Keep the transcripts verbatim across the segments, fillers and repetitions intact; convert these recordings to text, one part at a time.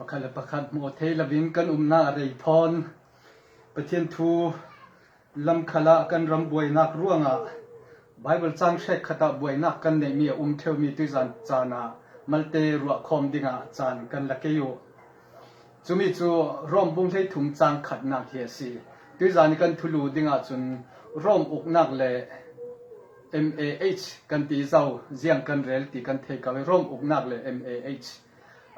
Khat le pakhat hmuh thei lovin kan umna a rei thawn Pathian thu lam khalah kan ram buainak ruangah Bible cang hrek khatah buainak kan neihmi a um ṭheumi tuizan canah malte ruahkhawm dingah caan kan la kei uh. Cumi cu Rom bung hleithum cang khatnak hi a si. Tuizan i kan thulu dingah cun Rom uknak le M A H kan ti zo, ziang kan rel ti kan thei ko i Rom uknak le M A H.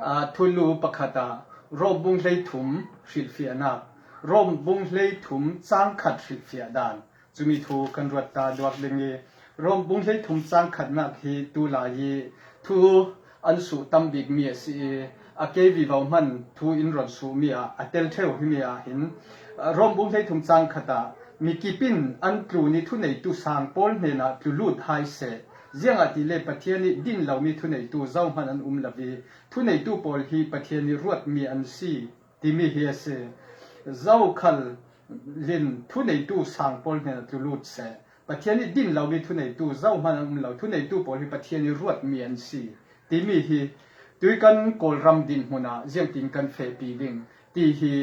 Aa, thulu pakhat ah Rom bung hleithum hrilhfiahnak, Rom bung hleithum cang khat hrilhfiah dan, cumi thu kan ruat ta duak ding i, Rom bung hleithum cang khatnak hi tulai i thu an suh tam bikmi a si i, a kei vivo hman thu in ron suhmi ah a tel ṭheu himi ah hin, aa, Rom bung hleithum cang khat ah, mikip in an tlun i thuneitu sang pawl hnenah tlu lut hai seh, ziangahtile Pathian i din lomi thuneitu zohman an um lo i, thuneitu pawl hi Pathian i ruatmi an si, timi hi a si. Zokhal in thuneitu sang pawl hnenah tlu lut seh, Pathian i din lomi thuneitu zohman an um lo, thuneitu pawl hi Pathian i ruatmi an si, timi hi tui kan Kawlram dinhmun ah ziangtin kan fehpi ding ti hi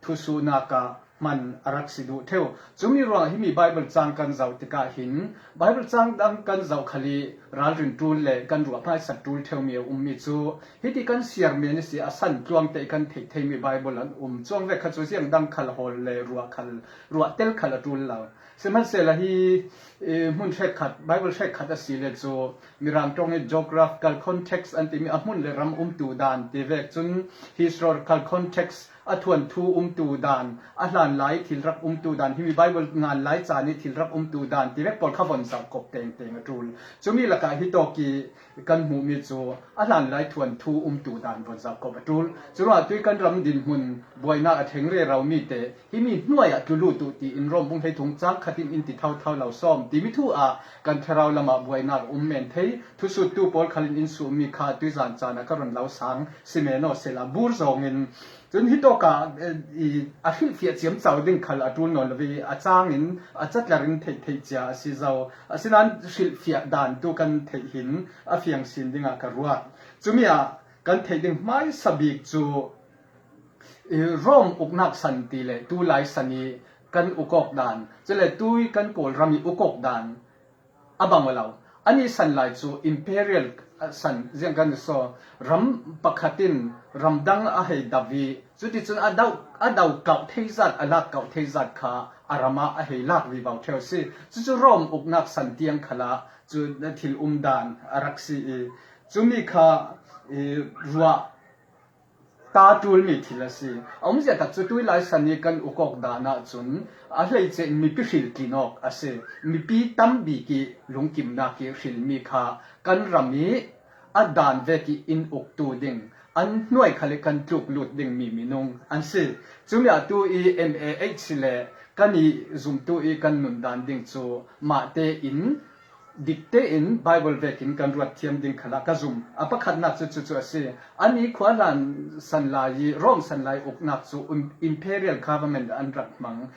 thusuhnak ah hman a rak si duh ṭheu. Cumi ruangah himi Bible cang kan zoh tikah hin Bible cang dang kan zoh khal i ralrin ṭul le kan ruah hmaisat ṭul ṭheumi a ummi cu hiti kan siar men i si, a san tluangte i kan theih theimi Bible an um. Cuang vek kha cu ziang dang khal hawl le ruah khal, ruah tel khal a ṭul lo. Sihmanhsehla hi, eh, hmun hrekkhat, Bible hrekkhat a si le cu Mirang ṭawng i geographical context an timi a hmun le ram umtu dan ti vek cun historical context, a thuanthu umtu dan, a hlanlai thil rak umtu dan, himi Bible nganlai caan i thil rak umtu dan ti vek pawl kha von zoh kop tengteng a ṭul. Cumi lakah hitawk i kan hmuhmi cu a hlanlai thuanthu umtu dan von zoh kop a ṭul. Curuangah tui kan ram dinhmun buainak a thleng rero mi te himi hnuai ah tlu lut uh tiin Rom bung hleithum cang khat in in ti thotho lo sawm timi thu ah kan thlarau lamah buainak a um men thei. Thusuttu pawl khal in in suhmi kha tuizan caan ah ka ron lo sang si men aw sehla bur zawngin cun hitawk ah, eh, i, a hrilhfiah ciamco ding khal a ṭul nawn lo i, a cangin a catlar in theih theih cia a si zo. Asinain hrilhfiah dan tu kan theih hin a fiang sin dingah ka ruat. Cumi ah kan theih ding hmaisa bik cu, i, Rom uknak san ti le tulai san i kan uk awk dan, cule tui kan Kawlram i uk awk dan a bang aw lo. Ani san lai cu imperial, ah, san ziang kan i saw, ram pakhat in ram dang a hei dap i, cuticun a do, a do kauh thei zat, a lak kauh thei zat kha a ram ah a hei lak vivo ṭheu a si. Cucu Rom uknak san tiang khalah cu thil um dan a rak si i, cumi kha, i, ruah ta ṭulmi thil a si. A umzia tak cu tulai san i kan uk awk dan ahcun a hleice in mipi hriltlin awk a si. Mipi tam bik i lungkimnak i hrilmi kha kan ram i a dan vek i in uktu ding, an hnuai khal i kan tluk lut dingmi minung an si. Cumi ah tu i M A H le kan i zumtu i kan nun dan ding cu mah tein dik tein Bible vekin kan ruat thiam ding khalah ka zum. A pakhatnak cu cucu a si. Ani khua hlan san lai i Rom san lai uknak cu um, imperial government an rak hmang.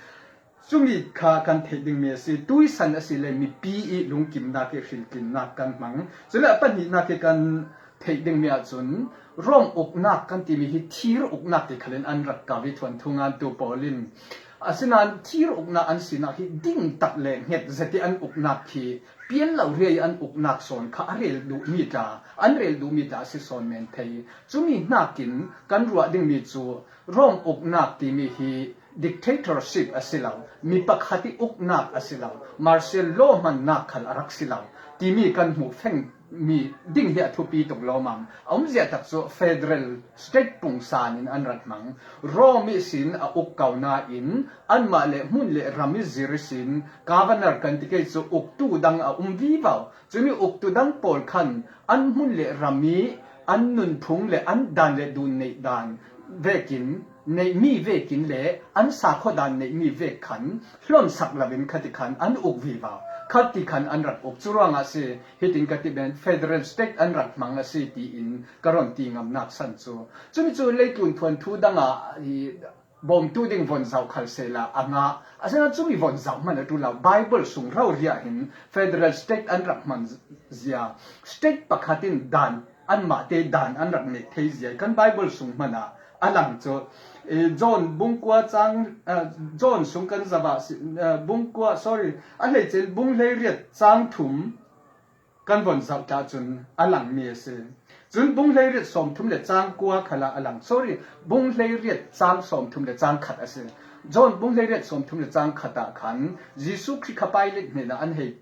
Cumi kha kan theih dingmi a si. Tui san a si le mipi i lungkimnak i hriltlinnak kan hmang. Cule a pahnihnak i kan theih dingmi ahcun Rom uknak kan timi hi thir uknak ti khalin an rak kau i thuanthu ngantu pawl in. Asinain thir uknak an sinak hi ding tak le hnget zet i an uknak hi pian lo riai an uknak sawn kha a rel duhmi tla, an rel duhmi tla a si sawn men thei. Cumi hnakin kan ruah dingmi cu Rom uknak timi hi dictatorship a si lo, mi pakhat i uknak a si lo, martial law hmannak khal a rak si lo timi kan hmuh feng mi ding hi a thupi tuk lawmam. A umzia tak cu federal state pungsan in an rak hmang. Rome ihsin a uk ko nain anmah le hmun le ram i zir ihsin governor kan ti kei cu uktu dang a um vivo. Cumi uktu dang pawl khan an hmun le ram i an nunphung le an dan le dun neih dan vekin neihmi vekin le an sakhaw dan neihmi vek khan hlonsak loin khati khan an uk vivo. Khati khan an rak uk. Curuangah si hitin ka ti ben, federal state an rak hmang a si tiin ka ron ti ngamnak san cu. Cumi cu leitlun thuanthu dangah i bawmtu ding von zoh khal sehla a ngah. Asinain cumi von zoh hman a ṭul lo. Bible sung rori ah hin federal state an rak hman zia, state pakhat in dan, anmahte dan an rak nek thei zia kan Bible sung hmanah a lang chu. Eh, John bung kua chang, eh, John sung kan zava si, eh, bung kua, sorry, a hleichel bung hleiriat chang thum kan von zauh ta chun a lang mi a si. Chun bung hleiriat sawmthum le chang kua khala a lang, sorry, bung hleiriat chang sawmthum le chang khat a si. John bung hleiriat sawmthum le chang khat ah khan Jesu Khrih kha Pilate hnena an hei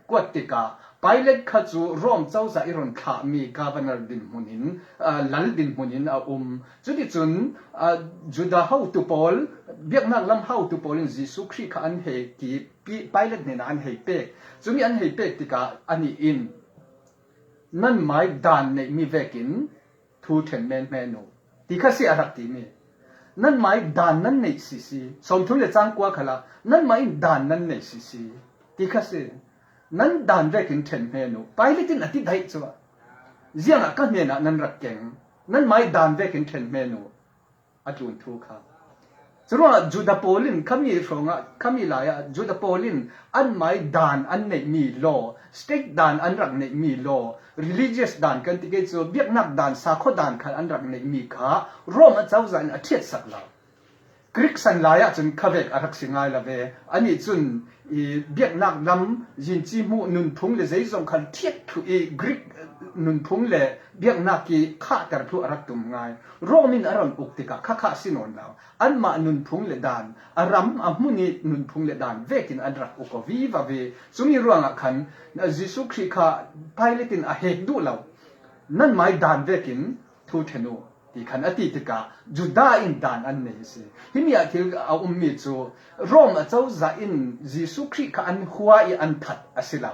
kuat tika, Pilate kha chu Rome cozah i ron thlah mi governor dinhmun in, ah, lal dinhmun in a um. Chuti chun, ah, Judah hotu pawl, biaknak lam hotu pawl in Jesu Khrih kha an hei ki, Pi-, Pilate hnena an hei pek. Chumi an hei pek tika ani in, "Nanmai dan neih mi vekin thu ṭhen menmen u," ti kha si a rak ti mi. "Nanmai dan nan neih sisi, sawmthum le chang kua khala, nanmai in dan nan neih sisi," ti kha si. "Nan dan vekin ṭhen men u," Pilate in a ti daih chu. "Ziangah ka hnenah nan rak keng? Nanmai dan vekin ṭhen men u," a tlun thu kha. Churuangah Judah pawl in khami hrawngah, khami laiah Judah pawl in anmai dan an neih mi law, state dan an rak neih mi law, religious dan kan ti kei chu, biaknak dan, sakhaw dan khan an rak neih mi kha Rome a cozah in a ṭhiatsak lo. Greek san laiah chun khavek a rak si ngai lo ve. Anih chun i biaknak lam, zinci hmuh, nunphung le zeizong khan ṭhiat thluh i Greek nunphung le biaknak i khahter thluh a rak tum ngai. Rome in a ron uk tikah kha kha a si nawn lo. Anmah nunphung le dan, a ram a hmun i nunphung le dan vekin an rak uk aw viva ve. Chumi ruangah khan Jesu Khrih kha Pilate in a hek duh lo. "Nanmai dan vekin thu ṭhen u," ti khan a ti tikah Judah in dan an nei a si. Himi ah thil a um mi chu Rome a cozah in Jesu Khrih kha an hua i an that a si lo.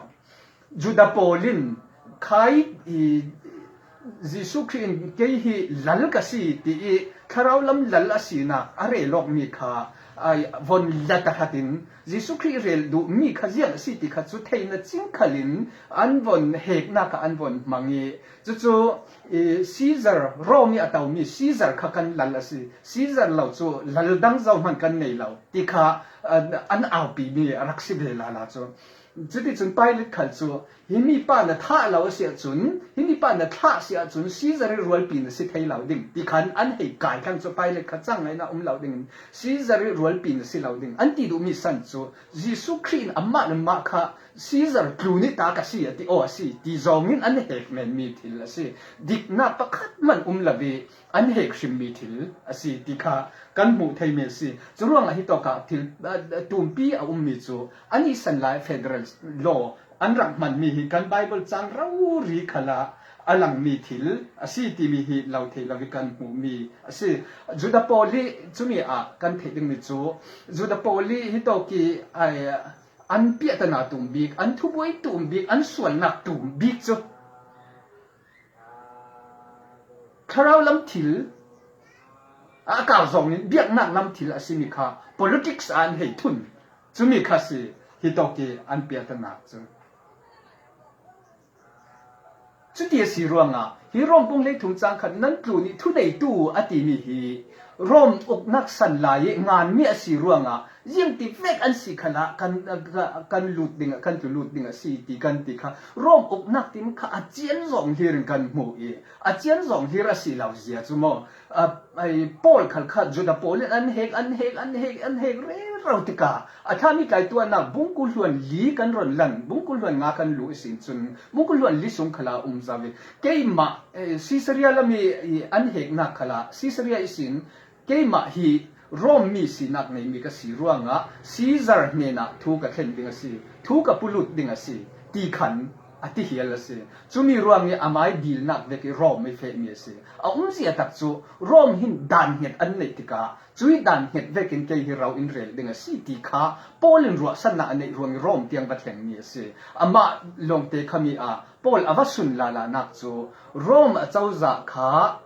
Judah pawl in khai i Jesu Khrih in, "Kei hi lal ka si," ti i thlarau lam lal a sinak a rel awk mi kha ai von la ta hratin, Jesu Khrih rel duh mi kha ziang a si ti kha chu theihna chingkhalin an von heknak ah an von hmang i, chu chu i Caesar, Rome i a to mi Caesar kha kan lal a si, Caesar lo chu lal dang zo hman kan nei lo ti kha an, an aupi mi a rak si ve lala chu. Chuti chun Pilate khal chu, "Hi mi pa na thah lo a si ahcun, hi mi pa na thlah si ahcun Caesar i rualpi na si thei lo ding," ti khan an hei kai thlang chu Pilate kha cang ngaihna um lo dingin, "Caesar i rualpi na si lo ding," an ti duh mi san chu Jesu Khrih in amah le mah kha Caesar tlun i tak a si a ti aw a si ti zawngin an hek men mi thil a si. Diknak pakhat hman um lo i an hek hrim mi thil a si ti kha kan hmuh thei mi a si. Curuangah hitawkah thil, ah, tumpi a um mi cu an ihsan lai federal law an rak hman mi hi kan Bible cang rori khalah a lang mi thil a si timi hi lo theih lo i kan hmuh mi a si. Judah pawl hi cumi ah kan theih ding mi cu Judah pawl hi hitawk i, ai, an piahtana tum bik, an thubuai tum bik, an sualnak tum bik cu thlarau lam thil a kau zongin biaknak lam thil a simi kha politics ah an hei thun. Cumi kha si hitawk i an piahtana cu. Cuti a si ruangah hi Rom bung hleithum cang khat nan tlun i thuneitu a timi hi Rom uknak san lai i nganmi a si ruangah ziangti vek an si khalah kan, kan lut ding, kan tlu lut ding a si ti kan ti kha. Rom uknak timi kha a cian zawng hlir in kan hmuh i a cian zawng hlir a si lo zia cu maw? A, ai, Paul khal kha Judah pawl in an hek, an hek, an hek, an hek rero tikah a thlami tlaituahnak bungkul hluan li kan ron lan, bungkul hluan nga kan luh ihsin cun bungkul hluan li sung khalah um zo i keimah, eh, Caesarea lam i, i an heknak khalah Caesarea ihsin keimah hi Rom mi sinak neimi ka si ruangah Caesar hnenah thu ka thlen ding a si, thu ka pulut ding a si ti khan a ti hial a si. Cumi ruangin amai dilnak vek i Rom i fehmi a si. A umzia tak cu Rom hin dan hnget an neih tikah cui dan hnget vekin kei hi ro in rel ding a si ti kha Paul in ruahsannak a neih ruangin Rom tiang va thlengmi a si. Amah lawngte khami ah Paul a va sun lalanak cu Rom a cozah kha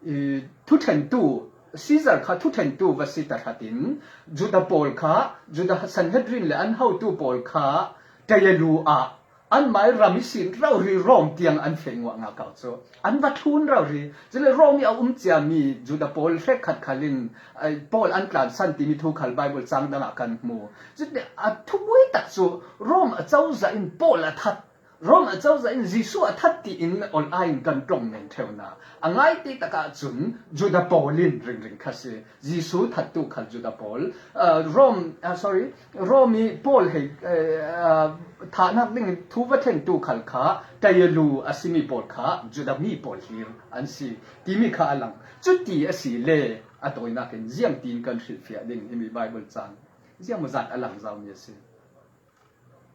i, thuṭhentu, Caesar kha thuṭhentu va si tahratin, Judah pawl kha, Judah Sanhedrin le an hotu pawl kha, Tayelu ah anmai ram ihsin rori Rom tiang an feh nguah ngakau cu an va thlun rori. Cule Rom i a um ciami Judah pawl hrekkhat khalin, ai, Paul an tlansan timi thu khal Bible cang dangah kan hmu. Cule a thubuai tak cu Rom a cozah in Paul a that. Rom a cozah in Jesu a that tiin ol aiin kan ṭong men ṭheuna a ngaite takah cun Judah pawl in ringring kha si. Jesu thattu khal Judah pawl, aa, Rom, aa, sorry, Rom i pawl hei, aa, thahnak dingin thu va thlengtu khal kha tayalu a simi pawl kha Judah mi pawl hlir an si timi kha a lang. Cuti a si le a tawinakin ziangtin kan hrilhfiah ding himi Bible cang ziangmawzat a lang zaumi a si.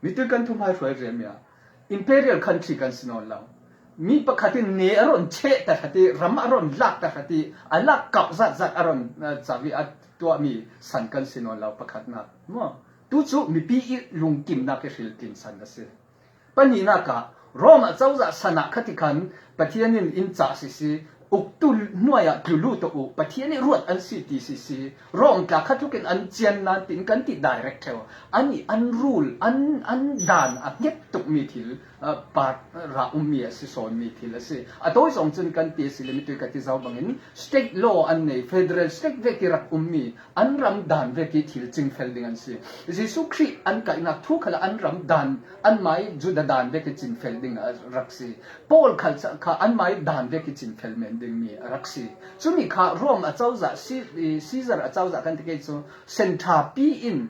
Mitui kan thuhmaihruai riami ah imperial country kan si nawn lo. Mi pakhat in ne a ron cheh tahrat i, ram a ron lak tahrat i, a lak kauh zatzat a ron, eh, cavi a tuahmi san kan si nawn lo pakhatnak. Maw? Tu cu mipi i lungkimnak i hriltin san a si. Pahnihnak ah Rom a cozah san ah khatikhan Pathian in in cah sisi, uktu hnuai ah tlu lut uh, Pathian i ruat an si ti sisi, Rom tla khat tuk in an cian nan tin kan ti direct ṭheu. An i an rule, an, an dan a hnget tukmi thil, ah, part, ah, ra ummi a si, sawnmi thil a si. A tawi zong cun kan ti a si le mitui ka ti zo bangin state law an nei, federal state vek i rak ummi an ram dan vek i thil cingfel ding an si. Jesu Khrih an kaihnak thu khalah an ram dan, anmai Judah dan vek i cingfel ding a rak si. Paul khal ca-, kha anmai dan vek i cingfel men dingmi a rak si. Cumi kha Rom a cozah, Si-, i, Caesar a cozah kan ti kei cu, senṭhapi in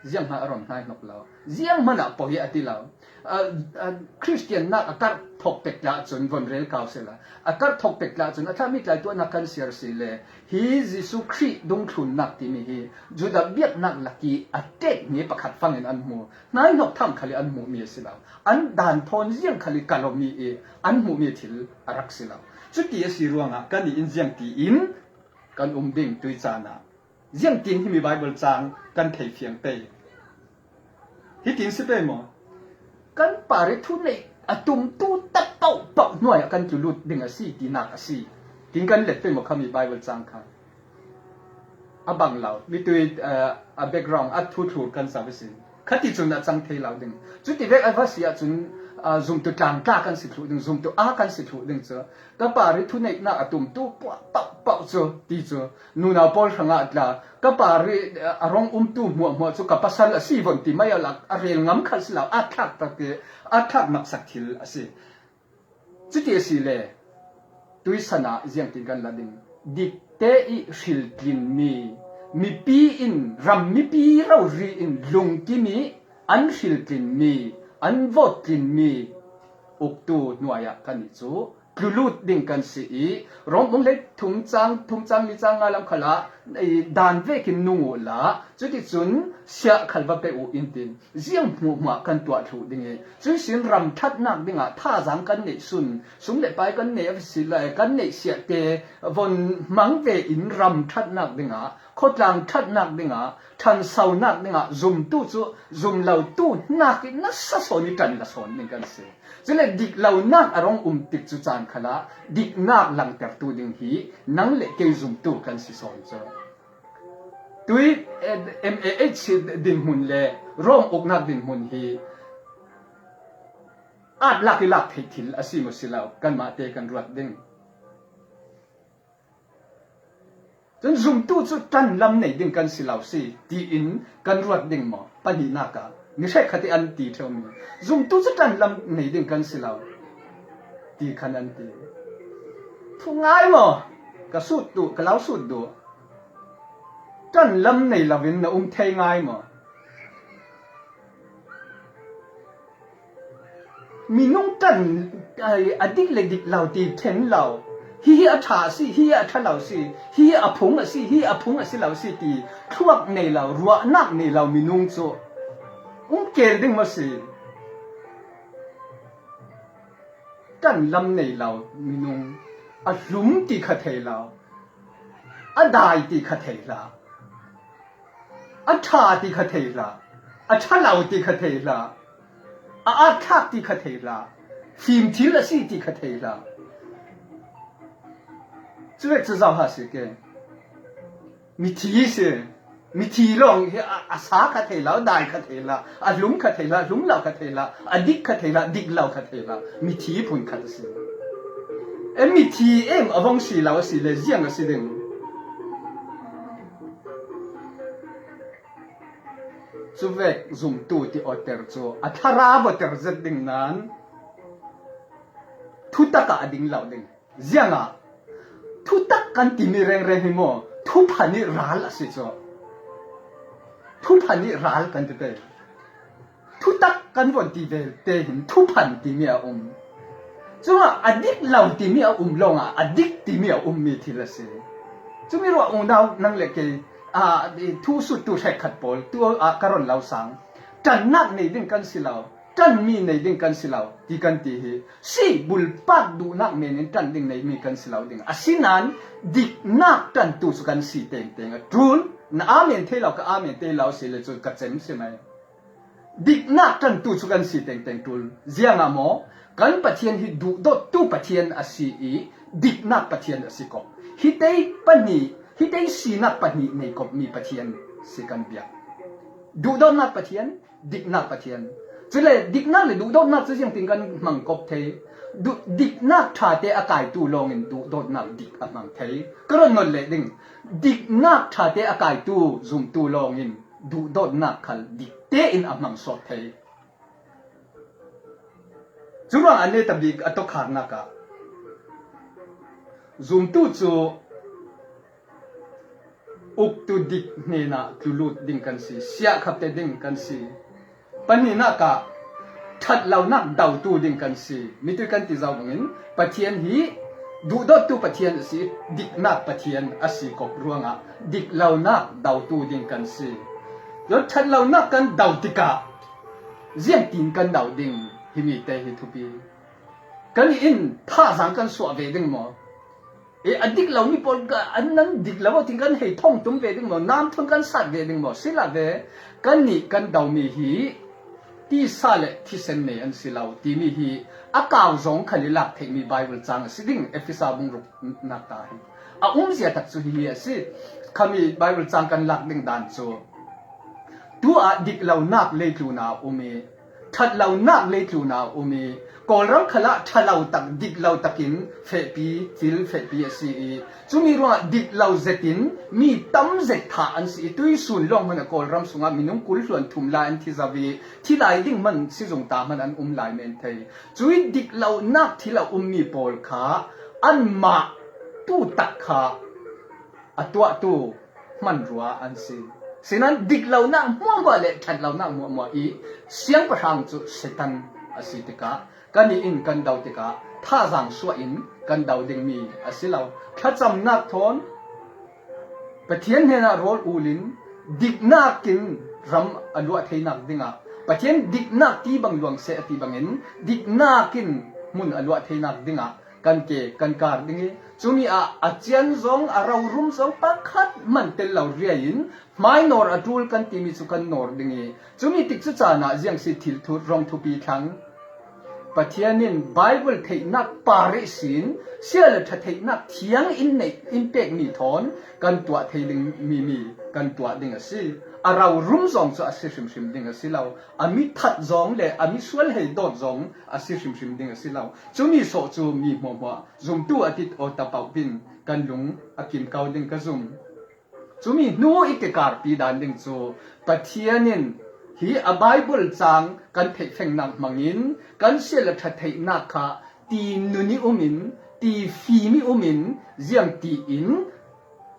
zianghman a rom hnaihnok lo. Zianghman ah poi a ti lo. A, a, Khristiannak a karh thawk pek tla cun von rel kau sehla, a karh thawk pek tla cun a thlahmi tlaituahnak kan siar si le, hi Jesu Khrih dungthlunnak timi hi Judah biaknak lak i a ṭekmi pakhat fangin an hmu. Hnaihnok tham khal i an hmuhmi a si lo. An dan thawn ziang khal i kalawmi i an hmuhmi thil a rak si lo. Cuti a si ruangah kan i in ziang tiin kan um ding tui caan ah. Ziangtin himi Bible cang kan thei fiang pei. Hitin si pei maw? Kan par i thuneih a tumtu tak pauhpauh hnuai ah kan tlu lut ding a si tinak a si. Tin kan let pei maw khami Bible cang kha? A bang lo. Mitui, eh, a background a thu thlur kan sa ve sin. Khati cun a cang thei lo ding. Cuti vek a va si ahcun, ah, zumtu tlang tla kan si thluh ding, zumtu a kan si thluh ding cu. Ka par i thuneihnak a tumtu puah pauh pauh cu ti cu nunau pawl hrangah tla ka par i, ah, a rong umtu hmuahhmuah cu ka pasal a si von ti mai a lak a rel ngam khal si lo, a thlak tak i, a thlak maksak thil a si. Cuti a si le, tuisan ah ziangtin kan la ding? Dikte i hriltlinmi, mipi in, ram mipi rori in lungkim i an hriltlinmi, an vote tlinmi uktu hnuai ah kan i cu tlu lut ding kan si i, Rom bung hleithum cang, thum cang, li cang nga lam khalah, i, dan vekin nung uhla, cuticun siah khal va pe uh in tin, ziang hmuahhmuah kan tuah thluh ding i, cuihsin ram ṭhatnak dingah thazaang kan neih sun, sum le pai kan neih a si lai, kan neih siahte von hmang ve in ram ṭhatnak dingah, khawtlang ṭhatnak dingah, ṭhansonak dingah, zumtu cu zum lotu hnakin nasa sawn i ṭan la sawn ding kan si. Cule dik lonak a rong um tik cu caan khalah diknak langtertu ding hi nang le kei zumtu kan si sawn cu. Tui, eh, M A H dinhmun le Rom uknak dinhmun hi at lak i lak theih thil a si maw si lo, kanmah te kan ruat ding. Cun zumtu cu ṭanlam nei ding kan si lo si, tiin kan ruat ding maw? Pahnihnak ah mi hrekkhat i an ti ṭheumi, zumtu cu ṭanlam nei ding kan si lo, ti khan an ti. Thu ngai maw? Ka sut duh, ka lau sut duh. Ṭanlam nei loin na um thei ngai maw? Minung ṭan, ai, a dik le dik lo ti ṭhen lo. Hihi a ṭha a si, hihi a ṭha lo si, hihi a phung a si, hihi a phung a si lo si ti thluak nei lo, ruahnak nei lo minung cu um kel ding maw si? Ṭanlam nei lo minung a hlum ti kha thei lo, a dai ti kha thei hlah. A ṭha ti kha thei hlah, a ṭha lo ti kha thei hlah, a atthlak ti kha thei hlah, fimthil a si ti kha thei hlah. Cuvek cu zoha si ke. Mithi si. Mithi lawng hi a, a sa kha thei lo, a dai kha thei lo, a hlum kha thei lo, a hlum lo kha thei lo, a dik kha thei lo, a dik lo kha thei lo. Mithi phun khat a si. E mithi em a vong si lo a si le ziang a si ding? Cuvek zumtu ti awter cu a thlarau awter zet ding nain thutak ah a ding lo ding. Ziangah thutak kan timi rengreng hi maw, thuphan ih ral a si cu. Thuphan ih ral kan ti te. Thutak kan von ti ve te hin thuphan timi a um. Cuma a dik lo timi a um lawngah a dik timi a ummi thil a si. Cumi ruah unau nang le kei, aa, thu suttu hrekkhat pawl tu ah ka ron lo sang. Ṭannak nei ding kan si lo, ṭanmi nei ding kan si lo ti kan ti hi. Si bulpak duhnak men in ṭan ding neimi kan si lo ding. Asinain diknak ṭantu cu kan si tengteng a ṭul. Na amen thei lo, ka amen thei lo si le cu ka cem si mai. Diknak ṭantu cu kan si tengteng ṭul. Ziangah maw? Kan Pathian hi duhdawttu Pathian a si ih diknak Pathian a si kop. Hitei pahnih, hitei sinak pahnih nei kopmi Pathian si kan biak. Duhdawtnak Pathian, diknak Pathian. Cule diknak le duhdawtnak cu ziangtin kan hmang kop thei? Du-, diknak ṭhate a kaitu lawngin duhdawtnak dik a hmang thei. Ka ron nolh leh ding. Diknak ṭhate a kaitu zumtu lawngin duhdawtnak khal dik tein a hmang sawt thei. Curuangah a netabik a tokharnak ah zumtu cu uktu dik hnenah tlulut ding kan si, siahkhapte ding kan si. Pahnihnak ah ṭhat lonak dotu ding kan si. Mitui kan ti zo bangin Pathian hi duhdawttu Pathian a si, diknak Pathian a si kop ruangah dik lonak dotu ding kan si. Cun ṭhat lonak kan do tikah ziangtin kan do ding, himi te hi thupi. Kan in thazaang kan suah ve ding maw? E, a dik lomi pawl ka, an nan dik lo ti kan hei thong tum ve ding maw? Nam thun kan sat ve ding maw? Si lo ve, kannih kan domi hi tisa le thisen nei an si lo timi hi a kau zong khal i lak theihmi Baibal cang a si ding, Efesa bung ruknak ta hi. A umzia tak cu hihi a si. Khami Baibal cang kan lak ding dan cu tu ah dik lonak leitlun ah a um i, ṭhat lonak leitlun ah a um i, Kawlram khalah ṭha lo tak, dik lo takin fehpi, thil fehpi a si i, cumi ruangah dik lo zetin mi tam zet thah an si i, tuisun lawng hmanh a Kawlram sungah minung kul hluan thum lai an thi zo i, thi lai ding hmanh sizung ta hmanh an um lai men thei. Cui dik lonak thil a ummi pawl kha anmah tu tak kha a tuahtu hmanrua an si. Sinain dik lonak hmuahhmuah le ṭhat lonak hmuahhmuah i siangpahrang cu Satan a si tikah kannih in kan do tikah thazaang suah in kan do dingmi a si lo. Thlacamnak thawn Pathian hnenah rawl ulin diknak in ram a luah theinak dingah, Pathian diknak ti bang luang seh a ti bangin diknak in hmun a luah theinak dingah kan ke kan kar ding i, cumi ah a cian zong, a rorum zong pakhat man tel lo riai in hmai nawr a ṭul kan timi cu kan nawr ding i, cumi tik cu caan ah ziang si thil thu, rong thupi thlang. Pathian in Baibal theihnak par ihsin sia le ṭha theihnak thiang in neih in pekmi thawn kan tuah thei ding mi, mi kan tuah ding a si. A rorum zong cu a si hrimhrim ding a si lo. A mi that zong le a mi sual hei dawt zong a si hrimhrim ding a si lo. Cumi sawh cu mi hmuahhmuah zumtu a tit aw tapauh in kan lung a kim kau ding ka zum. Cumi hnu i kekarpi dan ding cu Pathian in hi a Baibal cang kan theihfengnak hmangin kan sia le ṭha theihnak kha ti nun i um in, ti fim i um in, ziang tiin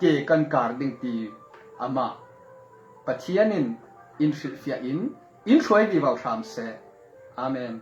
ke kan kar ding ti amah Pathian in in hrilhfiah in in hruai vivo hram seh. Amen.